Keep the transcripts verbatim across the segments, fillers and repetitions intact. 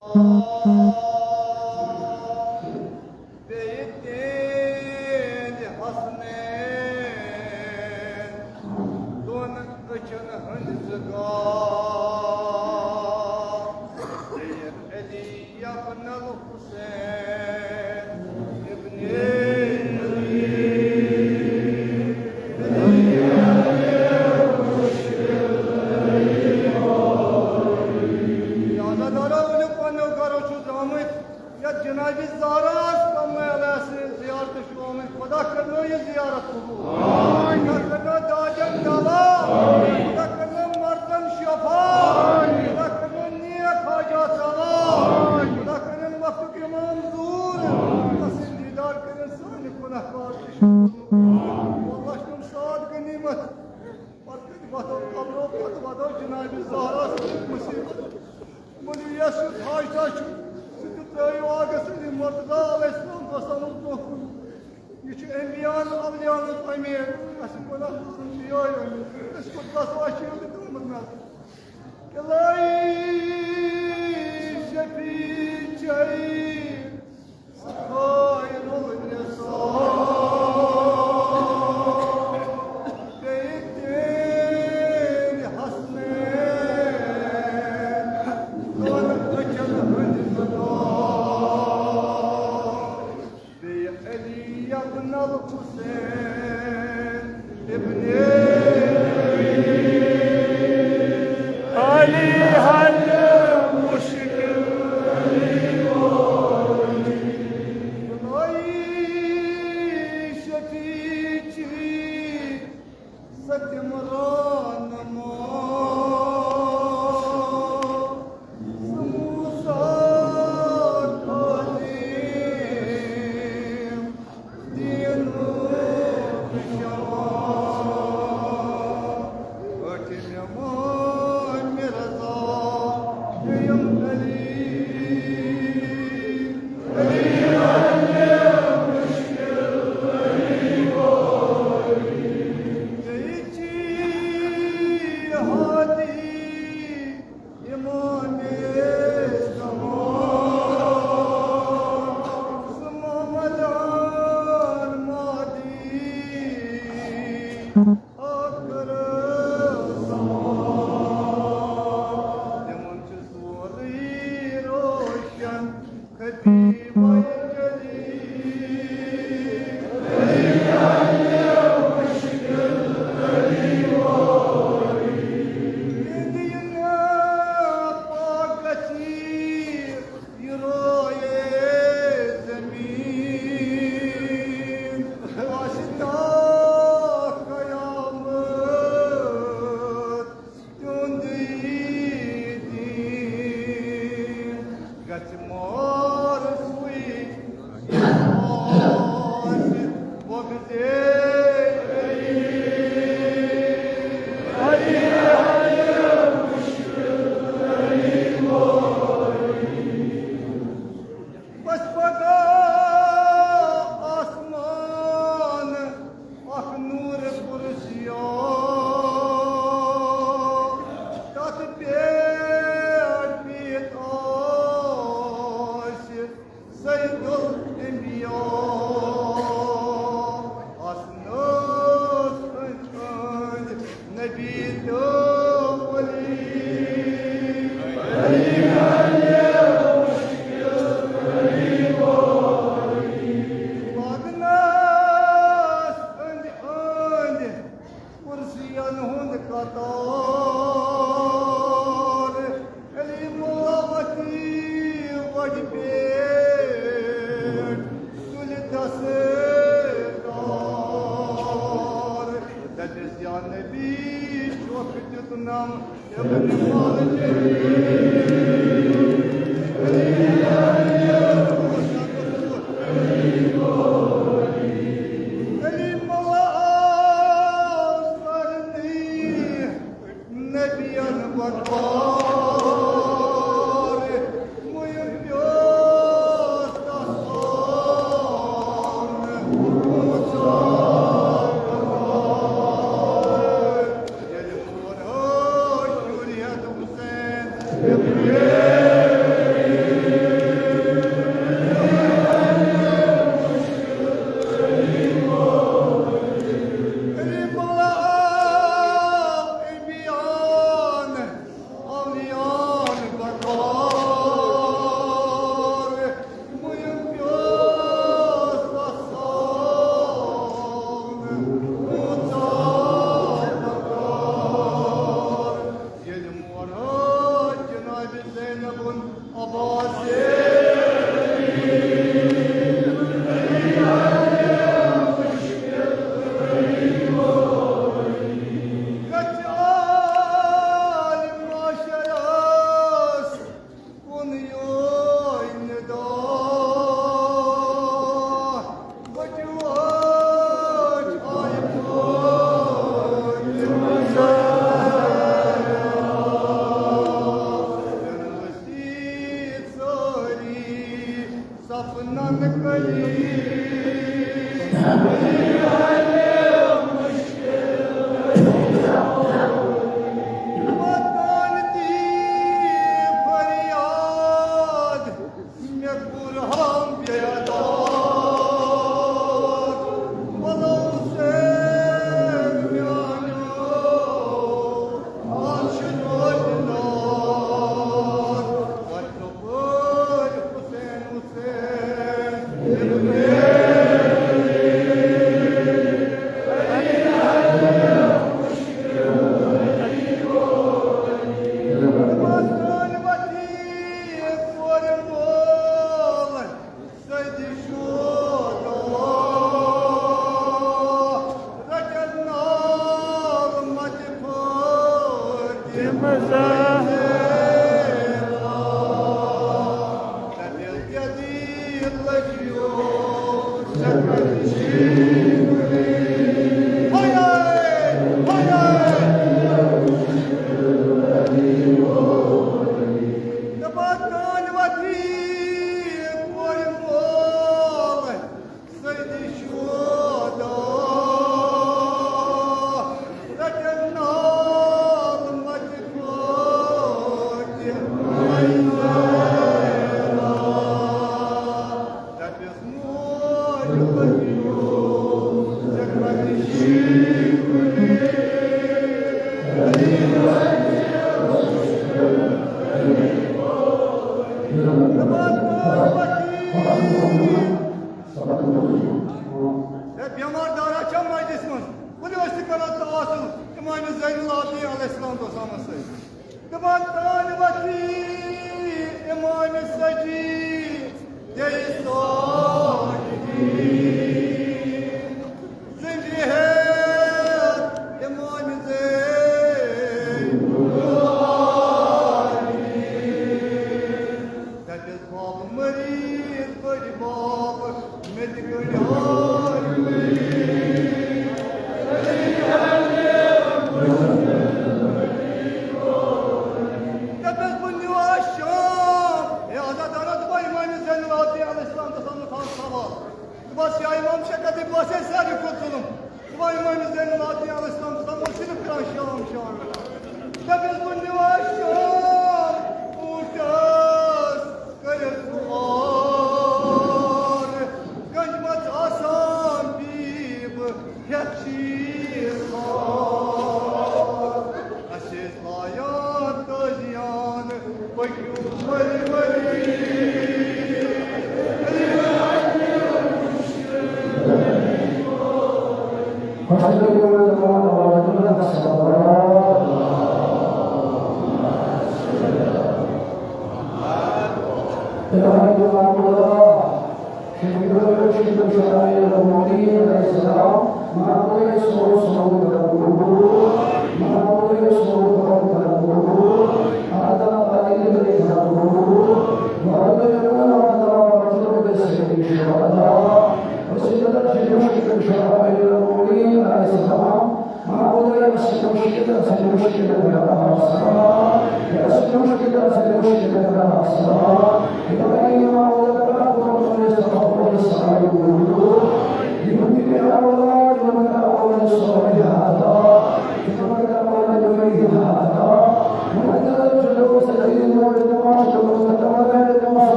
بیٚیہِ تِہِنٛدِ حسنین دۄن أچھن ہٕنٛدۍ زٕ گاش۔ بیٚیہِ علی ابن الحسین ابن علی۔ لہذا دارو ؤنِو پننیو گرو چھُو درٛامٕتۍ، یتھ جناب زہراہس کمل آسہِ زیارت چھُ آمُت۔ خدا کرنو یہِ زیارت قبول۔ خدا کرنو داجن دوا۔ خدا کرنو مردن شفا۔ خدا کرنو نیک حاجات روا۔ خدا کرن وقتُک امام زور۔ تسٕنٛدۍ دیدار کرن سانہِ گناہ کار تہِ شفا۔ واللہ چھُم ساتھ غنیمت۔ پتہٕ کتہِ وتھو قبرو، پتہٕ وتھو جناب زہراہس مصیبت۔ ؤلِو یَس یُتھ حاجتہ چھُ، سُہ تہِ ترٛٲیِو آگس علی مرتضیٰ علیہ السلام فسلمس برٛونٛہہ کُن۔ یہِ چھُ انبیاءن اولیاءن ہُنٛد امیر، اَسہِ گۄڈٕ اَتھ منٛز چھُ یِہوٚے امیر۔ أسۍ کوٚت گژھو، اَسہِ چھِ یِہوٚے تُلمُت نظر۔ الہی شفیع چھے، خیر النساء، بیٚیہِ تیرِ حسنین، دۄن أچھن ہٕنٛدۍ زٕ گاش۔ بیٚیہِ علی ابن الحسین ابن علی ہن مشکل۔ شفیع چی ستم رانما، سموسا کاظم، دینُک شمع، ٲٹھِم امام مرزا، دوٚیِم علی۔ بیٚیہِ چی ہادی امام زمان، زمان مادی ٲخر زمان۔ تِمن چھُ سورُے روشن خطیب جلی۔ تِہنٛدِ یِنہٕ پاک گژھی یہِ رویے زمین، آسہِ تا قیامت تِہُنٛدُے دین۔ گژھِ مار سُے، یُس آسہِ بغضے علی۔ بس پگاہ آسمان اکھ نور پُرزیو، تتھ پٮ۪ٹھ بِہِتھ آسہِ سید الانبیاء۔ آسنس أنٛدۍ أنٛدۍ نبی تہٕ ولی۔ وادنس أنٛدۍ أنٛدۍ کرسین ہُنٛد قطار، علی ملا وتی وَتہِ پٮ۪ٹھ تُلہِ دستار۔ دَپٮ۪س، یا نبی، چھُکھ دیُتنم ابن مالجلی۔ علی ملا سارنی نبیَن بکار، مُیُن پیوس تس سون موسیٰ بکار۔ ییٚلہِ مور ہٲج شُریت حسین، سپنن کٔرِتھ۔ وطن دی فریاد، مےٚ کوٚر ہم بیدار۔ وَلو حسین میٛانیو، آز چھُ دۄد دار۔ وۄتھ ژٕ پٲرۍ حسین، حسین۔ ہے بیمار دارا چھا مجلس منٛز؟ ؤلِو أسۍ تہِ کرو تواصل امام زین العابدین علیہ السلام دوستامس سۭتۍ۔ دپان تانۍ وتھی امام سجی دے ساجدی۔ زندگی ہیت امام زین العابدین۔ تتٮ۪س باب مریض بٔڑۍ باب، مےٚ تہِ گٔڑۍ ہارۍ مریض۔ تتٮ۪س بہٕ نِوان شام، ہے عزادارا، دپان امام زین العابدین علیہ السلام گژھان نہٕ تھاوُن سوال۔ دپان یا امام چھےٚ کتہِ باسے ساروی کھۄتہٕ ظلم۔ دپان امام زین العابدین علیہ السلام گژھان اوس صرف کران شام شام۔ دپٮ۪س بہٕ نِوان شام اوٗنٹس کٔرِتھ وار، گنجہِ منٛز آسان بیٖب ہٮ۪تھ چیٖز وار۔ اَسہِ ٲسۍ لایان تٲجیان پٔکِو ؤلۍ ؤلۍ۔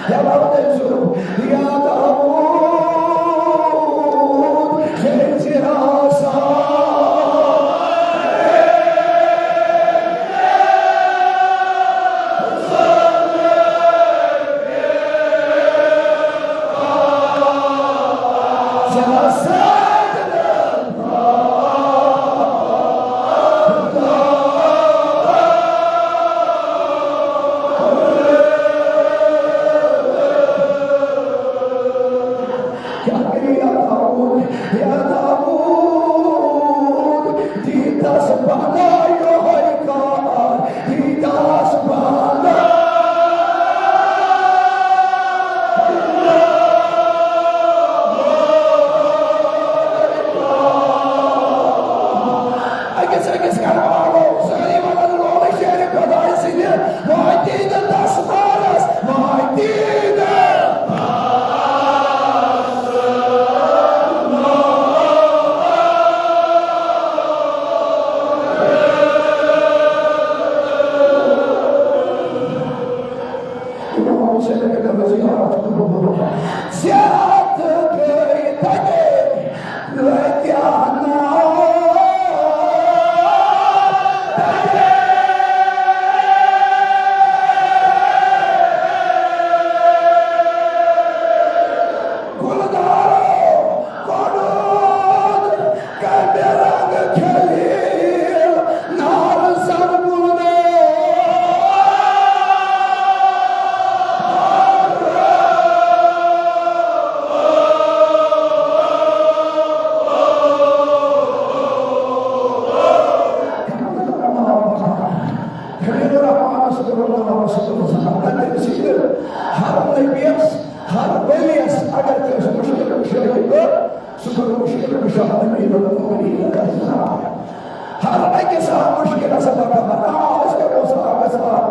جواب دِژ، یا داوود، کھیٚیہِ زِ آسان۔ کیٛاہ کٔرِو یا داوود؟ یا داوود، دیٖتس بنٲیِو ہاے کار، دیٖتس بنٲیِو۔ أکِس أکِس کَرٕ آلو، سٲری وَنَن لولہٕ شیرِ خۄداے سٕنٛدِ، وٲتی نہٕ دَسمالَس، وٲتی نہٕ۔ زیارت گٔے تَتہِ۔ خلیل الرحمانس کوٚر اللہ رسول اللہ صلی اللہ علیہ وسلم۔ ہر نبیس، ہر ؤلیس اگر کٲنٛسہِ مُشکِل کُشٲیی کٔر، سُہ کوٚر مُشکِل کُشا امیر المؤمنین علیہ السلام۔ ہر أکِس آو مُشکِلس بغٲر۔ آ، أسۍ کیٛاہ اوس اکھ گژھان؟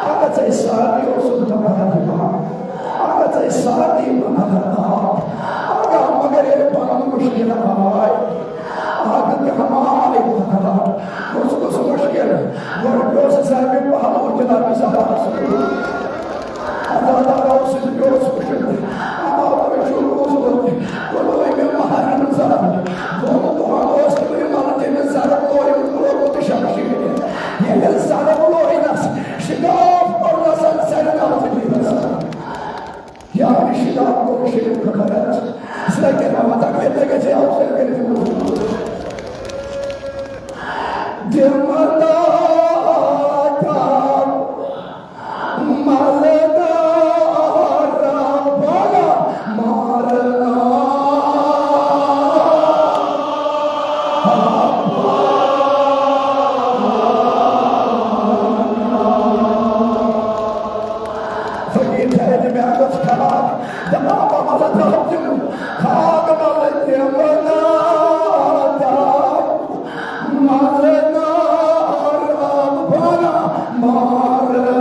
اکھ گژھِ سارنٕے اوسُم بغٲر یِوان۔ اکھ گژھِ سارنٕے بغٲر آو۔ اکھ آو مگر ییٚلہِ پنُن مُشکِل آے، اکھ کمال بغٲر۔ اوس کُس مُشکِل؟ گۄڈٕ پیوٚو سُہ سارنٕے پہلو جناب زہرا۔ اللہ تعالیٰ اوس سُہ پیوٚس وٕچھُن۔ اما تۄہہِ چھُو روٗزمُت، وۄنۍ مےٚ مہرن زَرٕ۔ دۄن دۄہَن اوس تِمَے مَرٕ تٔمِس زَرٕ لورِ لوگمُت تہٕ شمشیٖر۔ ییٚلہِ زَرٕ لورِنَس شِگاف کوٚرنَس سَرِ ناو زٔمیٖنَس۔ یعنی شِگاف کوٚر شریٖف خبرَس۔ سُہ کیٛاہ وَتہ کٔرِتھ گژھِ ہا سُہ کٔرِتھ۔ دِمَن داتا۔ مرنا ربنا، مرنا۔ فقیر تھٲے نہٕ مےٚ اَتھ خاک، دَپان بابا، لَتھ تِم خاک مَلہٕ تِم نادان۔ مارنا ربنا، مارنا۔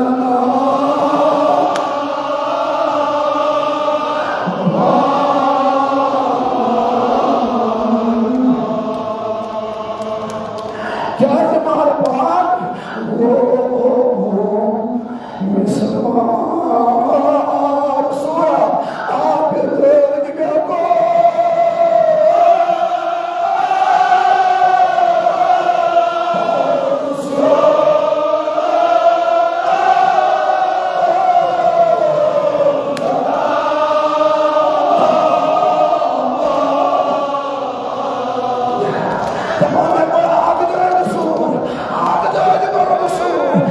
کیٛازِ مارٕ پان؟ او، او، او۔ مِصباح سورہ اکھ تہٕ دَپان، مےٚ کوٚر اکھ دٲدِ سوٗر، اکھ دٲدِ کوٚرُم سوٗر،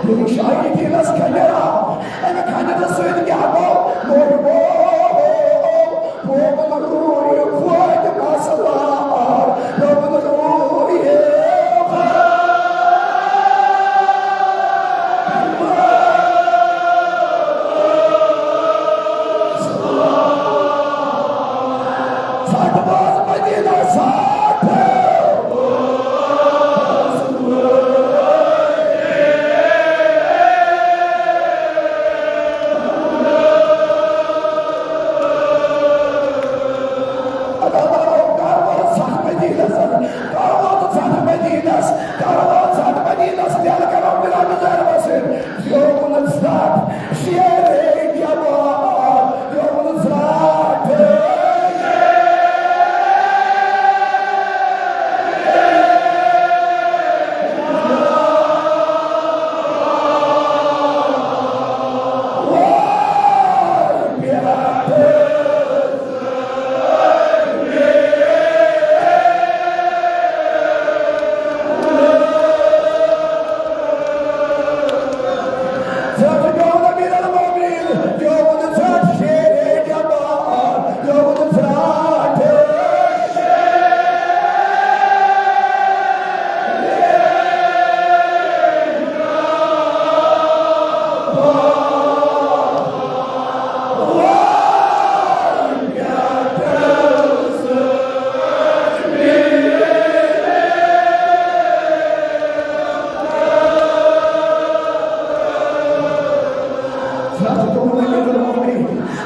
شاہی دینس کھنڈرا، امہِ کھنڈرس سۭتۍ کیٛاہ گوٚو؟ موجی گوٚو، گوٚو نہٕ روٗح فٲیدٕ مسلار، گوٚو نہٕ روٗح۔ ژھٹ باز مدینہ ژھٹ۔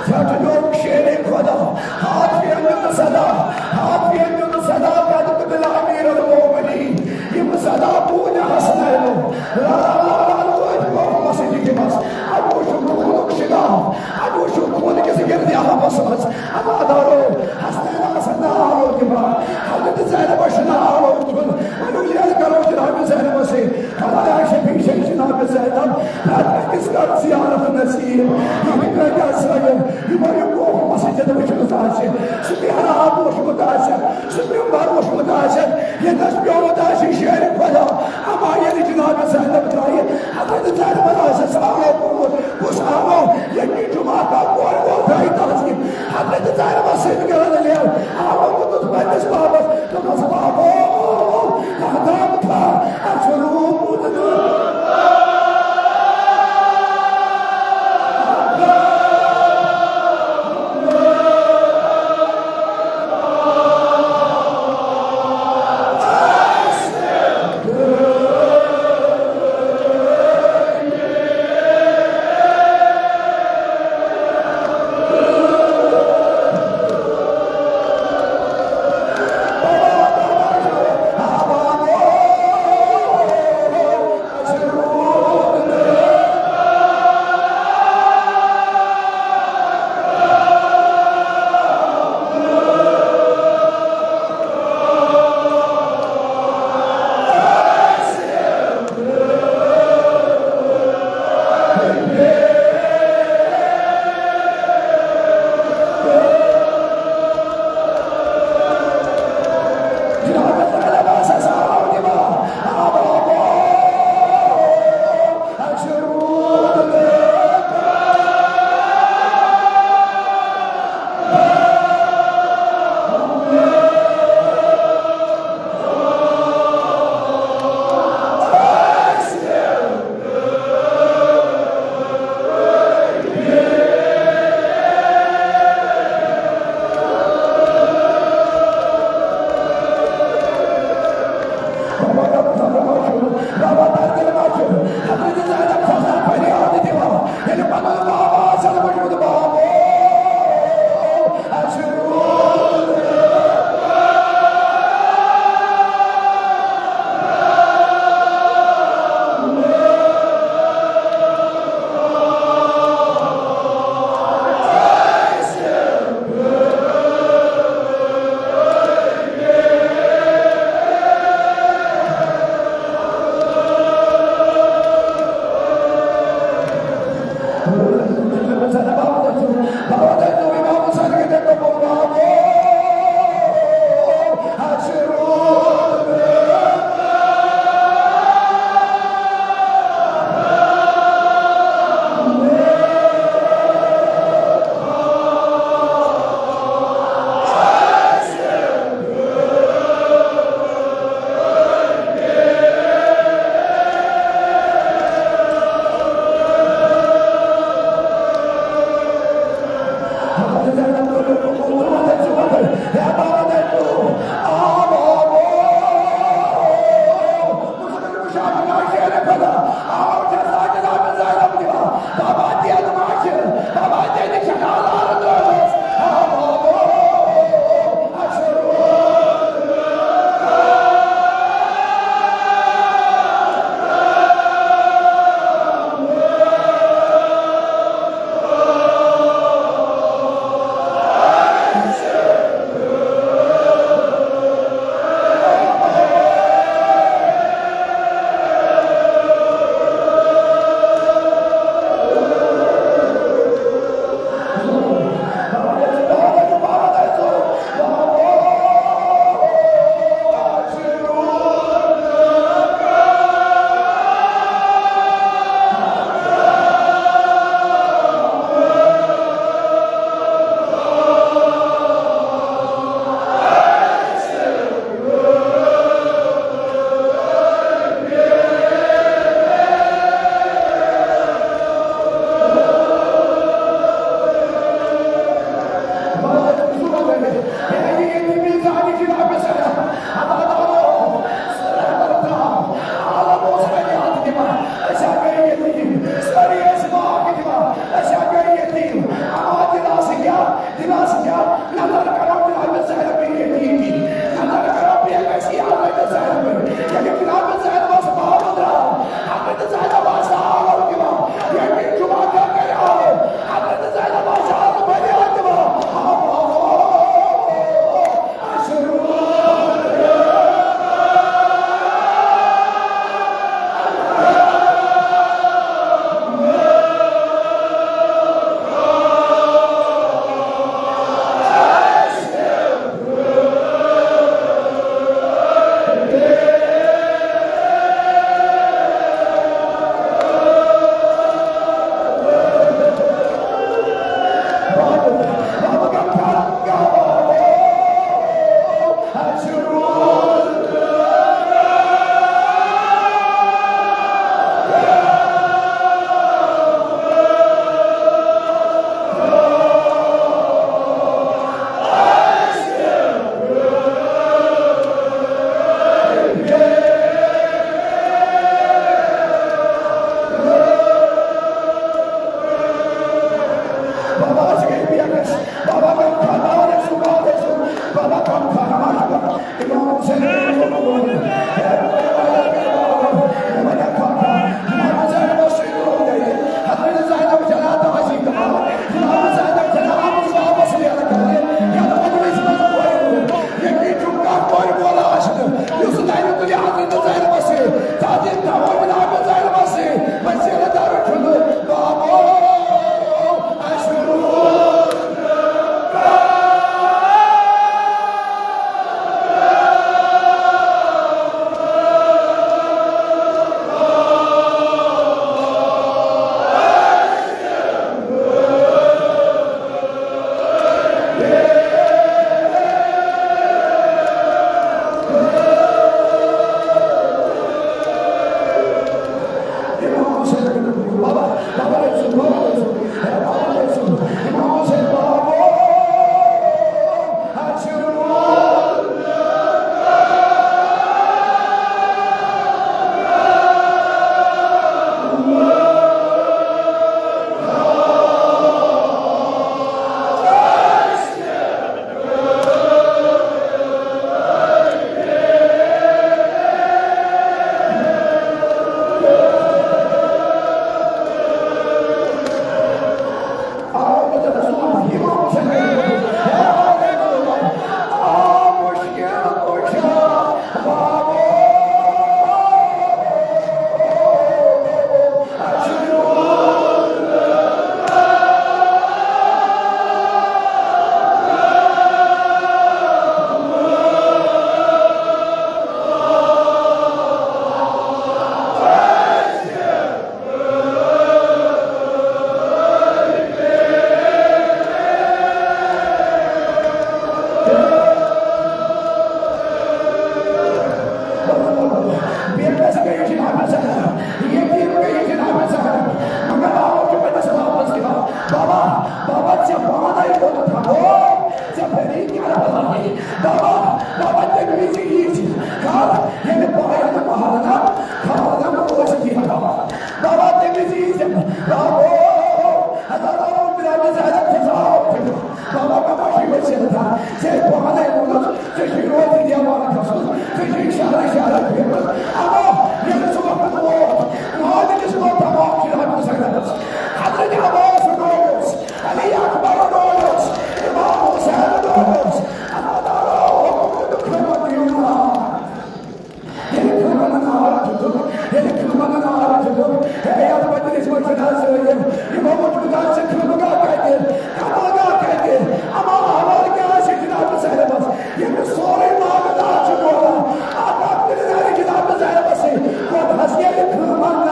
ژھٹھ نیوٗکھ شیرِ خۄدا، ہاتھ پھیرنیو تہٕ صدا، ہاتھ پھیرنیو تہٕ صدا کَتھ تہٕ بِلا أمیٖر المومنیٖن۔ یِم صدا بوٗزۍ حسنینو، لا لا لا لا لٲج موقعس دِتمَس۔ اَتہِ وٕچھُکھ خوٗنُک شِگاف، اَتہِ وٕچھُکھ خوٗن کِس گِردِ آبَس منٛز۔ عزادارو، حسنین آسن نہٕ آلو دِوان۔ حضرت زینبَس چھُنہٕ آلو دیُن۔ ؤلِو لیل کَرو جناب زینبَس سۭتۍ۔ خدایا شفیع شفیع جناب زینب، پرٛٮ۪تھ أکِس کر زیارت نصیب۔ یہِ کۭتیٛاہ زٲیِل، یِمو یہِ کوہ مسجد وٕچھمٕژ آسہِ، سُہ محراب وٕچھمُت آسہِ، سُہ ممبر وٕچھمُت آسہِ، ییٚتٮ۪س پیومُت آسہِ شیرِ خۄدا۔ اما ییٚلہِ جناب زینب درٛایہِ، حضرت زینبن آسٮ۪س آلو کوٚرمُت، کُس آلو؟ ییٚمہِ جمعہ کا کورِ وول درٛایہِ تہذیٖب۔ حضرت زینبس سۭتۍ گٔیَن لیل، آلو دیُتُس پننِس بابس، دوٚپنس، بابو، احدام تھا، اَسہِ روٗد نہٕ۔ ژےٚ پانَے ووٚنُتھ، ژےٚ چھُے روزِ دیوان کھسُن، ژےٚ چھُے شہرٕ شہرٕ پھیرُن۔ اما ییٚلہِ سُہ وقت ووت، مالِکَس گوٚو دماغ جناب زینبَس۔ حضرت عباس ڈولیوس، علی اکبر ڈولیوس، امام حسین ڈولیوس۔ اللہ تعالیٰ حکم دیُت، خدمت دیُن۔ ییٚلہِ خانٛدارَن نار دیُتُکھ، ییٚلہِ خانٛدارَن نار دیُتُکھ، ہے، یَتھ مجلِس منٛز چھُنہٕ حظ یِم، یِمو ووٚنمُت، اَز چھِ خانقاہ کَتہِ، خانقاہ کَتہِ؟ اَما اَمر کیٛاہ آسہِ جناب زینبَس؟ ییٚمِس سورُے ماگہٕ دار چھُ بوزان، اَتھ اَکھ دِلدارِ جناب زینبَس سۭتۍ۔ گۄڈٕ حظ ییٚلہِ خانٛدار،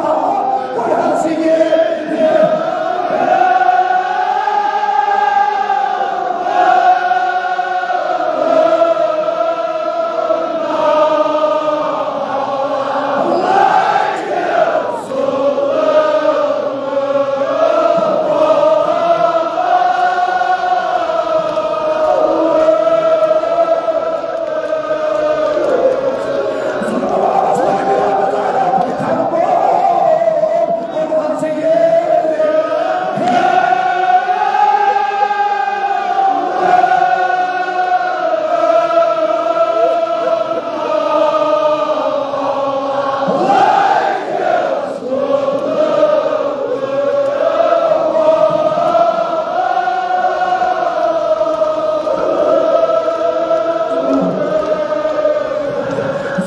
گۄڈٕ حظ ییٚلہِ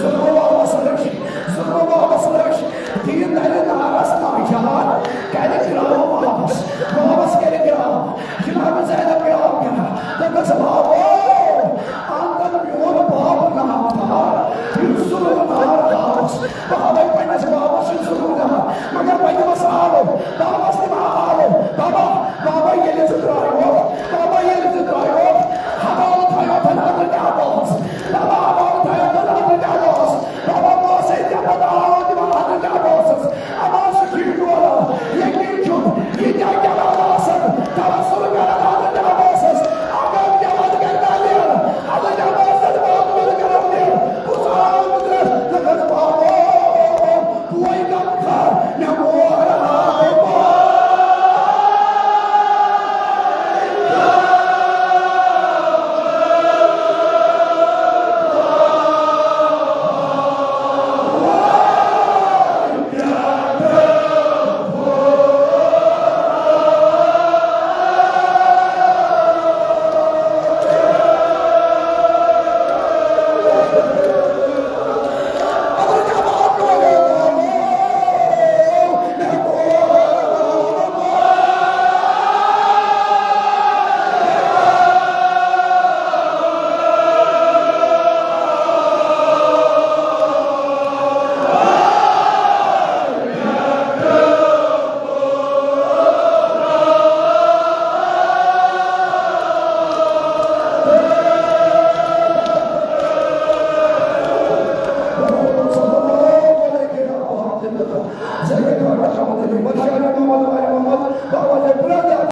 ظلم و واپس رٔچھ، ظلم و واپس رٔچھ۔ دیٖن دَرِ نارس ناچار، کَرِ گرٛاو واپس، واپس کَرِ گرٛاو۔ جناب زینب گرٛاو کران، دوٚپنس، بابو، آنگن میون باب نامدار، یُس ظلم دار آوس۔ بہٕ ہاوے پننِس بابس یہِ ظلم دار، مگر بہٕ دِمس آلو، بابس دِمہٕ ہا آلو۔ بابا، بابا ییٚلہِ ژٕ درٛایوکھ، بابا ییٚلہِ ژٕ درٛایوکھ، حوالہٕ تھایوتھن حضرت عباس۔ بابا حوالہٕ تھایوتھن حضرت عباس۔ بابا بہٕ اوسے ژےٚ پتہٕ آلو دِوان حضرت عباسس۔ عباس چھُ ٹھیٖک روزان۔ یقیٖن چھُم، ییٖتیٛاہ جوان آسن، توسل کرن حضرت عباسس۔ اگر جوان گرِ نہ نیرن، حضرت عباسس معاملہٕ کرن نیرن۔ کُس عام قدرت، دوٚپنس، بابا، بوے غمخار، مےٚ مول